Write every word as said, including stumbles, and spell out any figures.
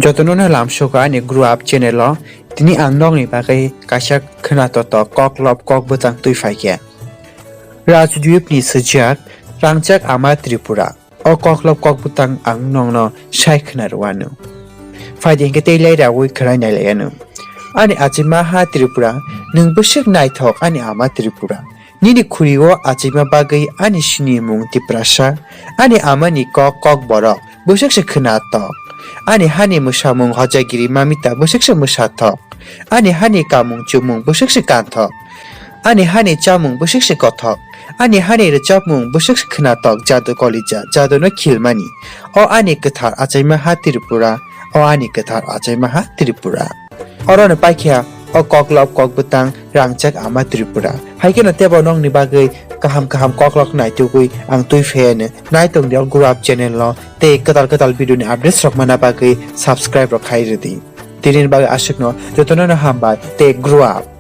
Jotono no lamsogo ani Grow Up channel o. Tini ang nokni bagwi kaisa khwnatok tok koklop kok bwtang twi phaikha. Rajdeep ni swijak Rangchak Ama Tripura. O koklop kok bwtang ang nokno sai khwna rwano. Phaidi hinkhe tei lai rawi khwnai nai lai ano. Ani achaima ha Tripura, nwng bwswk naithok ani ama Tripura. Nini khuri o achaima bagwi ani sinimung Tiprasa, ani amani kok Kokborok, bwswk se khwnatok. Ani hani mwsamung Hojagiri Mamita bwswk se mwsathok. Ani hani kamung chumung bwswk se kanthok. Ani hani chamung bwswk se kothok. Ani hani rwchapmung bwswk se khwnatok jadu kolija, jadu no khilmani. O ani kwthar achaima ha Tripura, o ani kwthar achaima ha Tripura. Oro no paikha o koklop kok bwtang Rangchak Ama Tripura. Hai kheno tebo nokni bagwi kaham kaham koklok naitugwi ang twi phaiano. Naitong di o Grow Up channel no tei kwtal kwtal video ni updates rok mana bagwi subscribe rok khai rwdi. Tini bagwi aswkno jotono no hambai tei Grow Up.